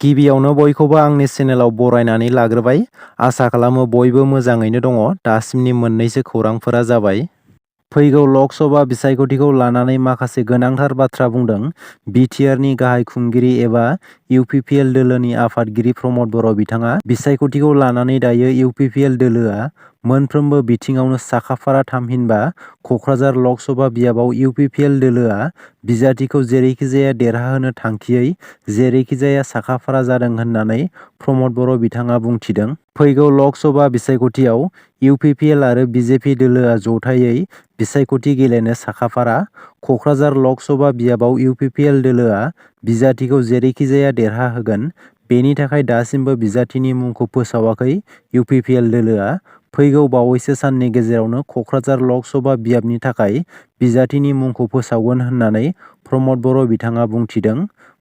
गिबियावनो बयखौबो आंनि चेनेलाव बरायनानै लाग्रोबाय। आसा खालामो बयबो मोजाङैनो दङ। दासिमनि मोननैसो खौरांफोरा जाबाय। फैगौ लक सभा बिसायख'थिखौ लानानै माखासे गोनांथार बाथ्रा बुंदों बिटिआरनि गाहाय खुंगिरि एबा इउपिपिएल दोलोनि आफादगिरि प्रमद बर' बिथाङा बिसायख'थिखौ लानानै दायो इउपिपिएल दोलोआ मोनफ्रोमबो बिथिङावनो साखाफारा थामहिनबा क'क्राझार लक सभा बियाबाव इउपिपिएल दोलोआ बिजाथिखौ जेरैखिजाया देरहाहोनो थांखियै जेरैखिजाया साखाफारा जादों होननानै प्रमद बर' बिथाङा बुंथिदों। फैगौ लक सभा बिसायख'थियाव इउपिपिएल आरो बिजेपि दोलोआ जथायै बिसायख'थि गेलेनो साखाफारा। क'क्राझार लक सभा बियाबाव इउपिपिएल दोलोआ बिजाथिखौ जेरैखिजाया देरहाहोगोन। बेनि थाखाय दासिमबो बिजाथिनि मुंखौ फोसावाखै इउपिपिएल दोलोआ। फैगौ बावैसो साननि गेजेरावनो क'क्राझार लक सभा बियाबनि थाखाय बिजाथिनि मुंखौ फोसावगोन होननानै प्रमद बर' बिथाङा बुंथिदों।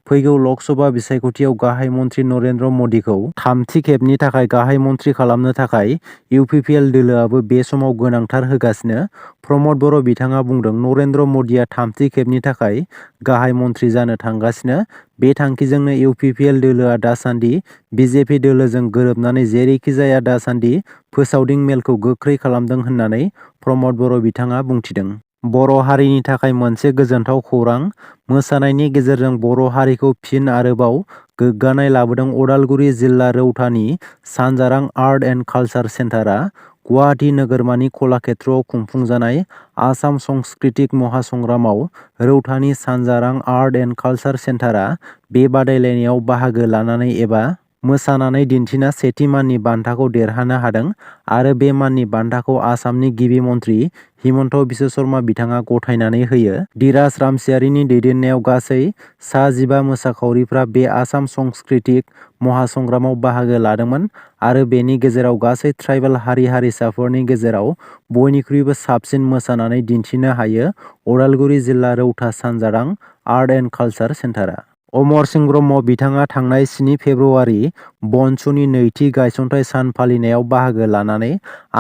फैगौ लक सभा बिसायख'थियाव गाहाय मन्थ्रि नरेन्द्र मदिखौ थामथि खेबनि थाखाय गाहाय मन्थ्रि खालामनो थाखाय इउपिपिएल दोलोआबो बे समाव गोनांथार होगासिनो। प्रमद बर' बिथाङा बुंदों नरेन्द्र मदिया थामथि खेबनि थाखाय गाहाय मन्थ्रि जानो थांगासिनो। बे थांखिजोंनो इउपिपिएल दोलोआ दासान्दि बिजेपि दोलोजों गोरोबनानै जेरैखिजाया दासान्दि फोसावदिं मेलखौ गोख्रै खालामदों होननानै प्रमद बर' बिथाङा बुंथिदों। बर' हारिनि थाखाय मोनसे गोजोनथाव खौरां। मोसानायनि गेजेरजों बर' हारिखौ फिन आरोबाव गोग्गानाय लाबोदों अदालगुरि जिल्ला रौतानि सानजारां आर्ट एन्ड कालचार सेन्टारआ। गुवाहाटि नोगोरमानि कलाक्षेत्रआव खुंफुंजानाय आसाम सांस्कृतिक महासंग्रामाव रौतानि सानजारां आर्ट एन्ड कालचार सेन्टारआ बे बादायलायनायाव बाहागो लानानै एबा मोसानानै दिन्थिना सेथि माननि बान्थाखौ देरहानो हादों आरो बे माननि बान्थाखौ आसामनि गिबि मन्थ्रि हिमन्त बिश्व शर्मा बिथाङा गथायनानै होयो। धीराज रामसियारिनि दैदेननायाव गासै सा 15 मोसाखावरिफ्रा बे आसाम सांस्कृतिक महासंग्रामाव बाहागो लादोंमोन आरो बेनि गेजेराव गासै ट्राइबेल हारि-हारिसाफोरनि गेजेराव बयनिख्रुइबो साबसिन मोसानानै दिन्थिनो हायो अदालगुरि जिल्ला रौता सानजारां art and culture सेन्टारआ। Amar Singh Brahma बिथाङा थांनाय 7 फेब्रुवारि बनसुनि नैथि गायसनथाइ सान फालिनायाव बाहागो लानानै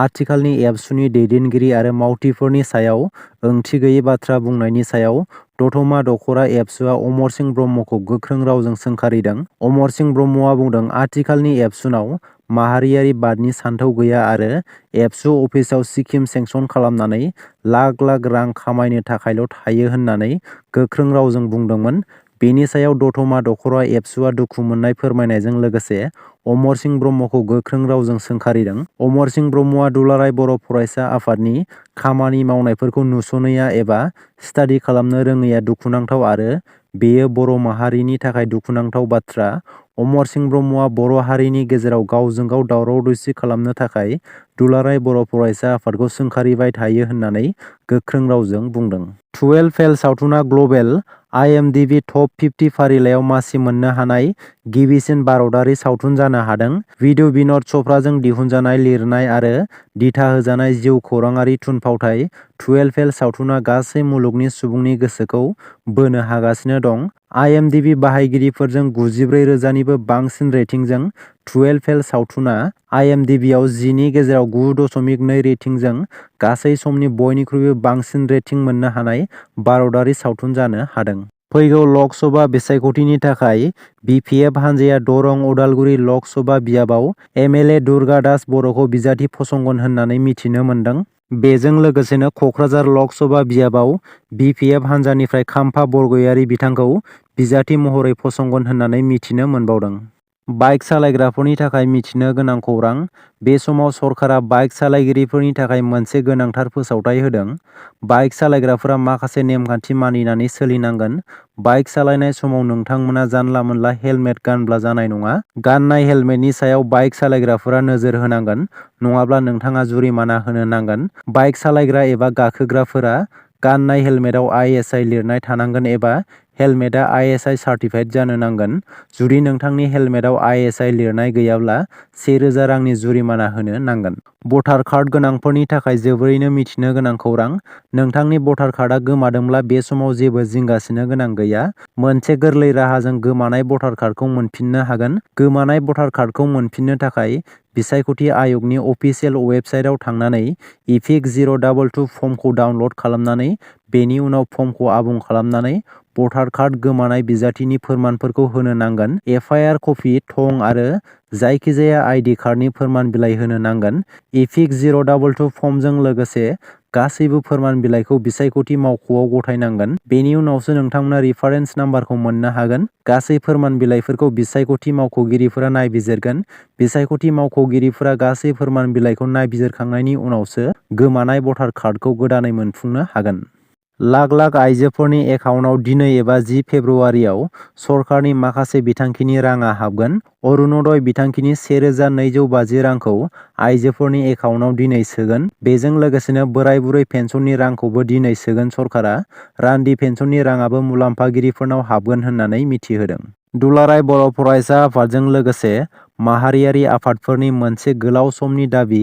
आथिखालनि एबसुनि दैदेनगिरि आरो मावथिफोरनि सायाव ओंथि गैयै बाथ्रा बुंनायनि सायाव दतमा दखरा एबसुआ अमर सिंह ब्रह्मखौ गोख्रों रावजों सोंखारिदों। अमर सिंह ब्रह्मआ बुंदों आथिखालनि एबसुनाव माहारियारि बादनि सानथौ गैया आरो एबसु अफिसाव स्किम सेंसन खालामनानै लाख लाख रां खामायनो थाखायल' थायो होननानै गोख्रों रावजों बुंदोंमोन। बेनि सायाव दतमा दखरा एबसुआ दुखु मोननाय फोरमायनायजों लोगोसे अमर सिंह ब्रह्मखौ गोख्रों रावजों सोंखारिदों। अमर सिंह ब्रह्मआ दुलाराय बर' फरायसा आफादनि खामानि मावनायफोरखौ नुस'नैया एबा स्टाडि खालामनो रोङैया दुखुनांथाव आरो बेयो बर' माहारिनि थाखाय दुखुनांथाव बाथ्रा। अमर सिंह ब्रह्मआ बर' हारिनि गेजेराव गावजों गाव दावराव-दावसि खालामनो थाखाय दुलाराय बर' फरायसा आफादखौ सोंखारिबाय थायो होननानै गोख्रों रावजों बुंदों। 12 फेल सावथुना ग्लबेल IMDb टप 50 फारिलाइयाव मासि मोननो हानाय गिबिसिन भारतारि सावथुन जानो हादों। विधु विन'द च'पड़ाजों दिहुनजानाय लिरनाय आरो दिथा होजानाय जिउ खौराङारि थुनफावथाय 12 फेल सावथुना गासै मुलुगनि सुबुंनि गोसोखौ बोनो हागासिनो दं। IMDb बाहायगिरिफोरजों 94,000निबो बांसिन रेटिंजों 12 फेल सावथुना IMDbआव 10 नि गेजेराव 9.2 रेटिंजों गासै समनि बयनिख्रुइबो बांसिन रेटिं मोननो हानाय भारतारि सावथुन जानो हादों। फैगौ लक सभा बिसायख'थिनि थाखाय BPF हानजाया दरं अदालगुरि लक सभा बियाबाव MLA दुर्गा दास बर'खौ बिजाथि फसंगोन होननानै मिथिनो मोन्दों। बेजों लोगोसेनो क'क्राझार लक सभा बियाबाव BPF हानजानिफ्राय खाम्फा बरग'यारि बिथांखौ बिजाथि महरै फसंगोन होननानै मिथिनो मोनबावदों। बाइक सालायग्राफोरनि थाखाय मिथिनो गोनां खौरां। बे समाव सरकारा बाइक सालायगिरिफोरनि थाखाय मोनसे गोनांथार फोसावथाय होदों। बाइक सालायग्राफोरा माखासे नेमखान्थि मानिनानै सोलिनांगोन। बाइक सालायनाय समाव नोंथांमोना जानला-मोनला हेलमेट गानब्ला जानाय नङा। गाननाय हेलमेटनि सायाव बाइक सालायग्राफोरा नोजोर होनांगोन, नङाब्ला नोंथाङा जुरिमाना होनो नांगोन। बाइक सालायग्रा एबा गाखोग्राफोरा गाननाय हेलमेटआव ISI लिरनाय थानांगोन एबा हेलमेटआ ISI सार्टिफाइड जानो नांगोन। जुदि नोंथांनि हेलमेटआव ISI लिरनाय गैयाब्ला 1000 रांनि जुरिमाना होनो नांगोन। भटार कार्ड गोनांफोरनि थाखाय जोबोरैनो मिथिनो गोनां खौरां। नोंथांनि भटार कार्डआ गोमादोंब्ला बे समाव जेबो जिंगासिनो गोनां गैया। मोनसे गोरलै राहाजों गोमानाय भटार कार्डखौ मोनफिननो हागोन। गोमानाय भटार कार्डखौ मोनफिननो थाखाय बिसायख'थि आय'गनि अफिसियेल वेबसाइटआव थांनानै इपिक 022 फर्मखौ डाउनल'ड खालामनानै बेनि उनाव फर्मखौ आबुं खालामनानै भटार कार्ड, गोमानाय बिजाथिनि फोरमानफोरखौ होनो नांगोन। FIR कपि, थं आरो जायखिजाया ID कार्डनि फोरमान बिलाइ होनो नांगोन। इपिक 022 फर्मजों लोगोसे गासैबो फोरमान बिलाइखौ बिसायख'थि मावख'आव गथायनांगोन। बेनि उनावसो नोंथांमोना रिफारेन्स नाम्बारखौ मोननो हागोन। गासै फोरमान बिलाइफोरखौ बिसायख'थि मावख'गिरिफोरा नायबिजिरगोन। बिसायख'थि मावख'गिरिफोरा गासै फोरमान बिलाइखौ नायबिजिरखांनायनि उनावसो गोमानाय भटार कार्डखौ गोदानै मोनफुंनो हागोन। लाख लाख आइजोफोरनि एकाउन्टआव दिनै एबा 10 फेब्रुआरियाव सरकारनि माखासे बिथांखिनि राङा हाबगोन। अरुणोदय बिथांखिनि 1250 रांखौ आइजोफोरनि एकाउन्टआव दिनै सोगोन। बेजों लोगोसेनो बोराय बुरै पेन्सननि रांखौबो दिनै सोगोन सरकारा। रान्दि पेन्सननि राङाबो मुलाम्फागिरिफोरनाव हाबगोन होननानै मिथिहोदों। दुलाराय बर' फरायसा आफादजों लोगोसे माहारियारि आफादफोरनि मोनसे गोलाव समनि दाबि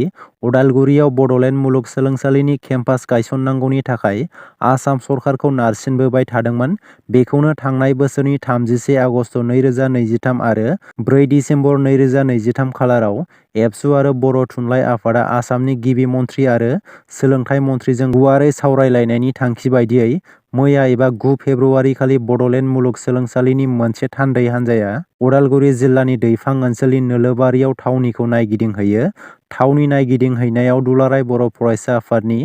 उदालगुरियाव बड'लेण्ड मुलुगसोलोंसालिनि केम्पास गायसननांगौनि थाखाय आसाम सरकारखौ नारसिनबोबाय थादोंमोन। बेखौनो थांनाय बोसोरनि 31 आगस्ट 2023 आरो 4 दिसेम्बर 2023 खालाराव एबसु आरो बर' थुनलाइ आफादा आसामनि गिबि मन्थ्रि आरो सोलोंथाइ मन्थ्रिजों गुवारै सावरायलायनायनि थांखि बायदियै मैया एबा 9 फेब्रुआरि खालि बड'लेण्ड मुलुगसोलोंसालिनि मोनसे थान्दै हान्जाया उदालगुरि जिल्लानि दैफां ओनसोलनि नोलोबारियाव थावनिखौ नायगिदिंहैयो। थावनि नायगिदिंहैनायाव दुलाराय बर' फरायसा आफादनि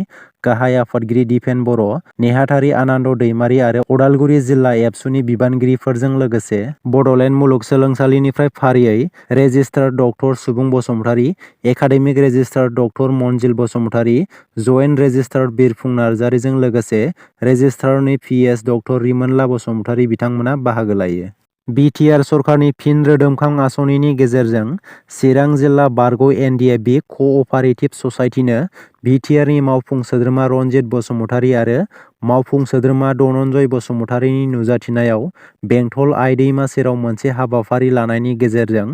गाहाय आफादगिरि दिपेन बर', नेहाथारि आनन्द दैमारी आरो उदालगुरि जिल्ला एबसुनि बिबानगिरिफोरजों लोगोसे बड'लेण्ड मुलुगसोलोंसालिनिफ्राय फारियै registrar doctor Subung Basumatary, academic registrar doctor Manjil Basumatary, joint registrar Birphung नार्जारीजों लोगोसे रेजिस्ट्रारनि PS डक्टर रिमोनला बसुमतारी बिथांमोना बाहागो लायो। BTR सरकारनि फिन रोदोमखां आसनिनि गेजेरजों चिरां जिल्ला बारग' NDFB कअपारेटिभ ससाइटिनो BTRनि मावफुं सोद्रोमा रनजित बसुमतारी आरो मावफुं सोद्रोमा धनन्जय बसुमतारीनि नुजाथिनायाव बेंटल आइ दैमा सेराव मोनसे हाबाफारि लानायनि गेजेरजों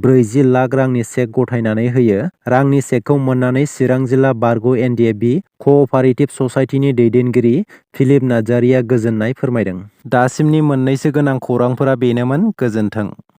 40 लाख रांनि चेक गथायनानै होयो। रांनि चेकखौ मोननानै चिरां जिल्ला बारग' NDFB कअपारेटिभ ससाइटिनि दैदेनगिरि फिलिप नार्जारीया गोजोननाय फोरमायदों। दासिमनि मोननैसो गोनां खौरांफोरा बेनोमोन। गोजोन्थों।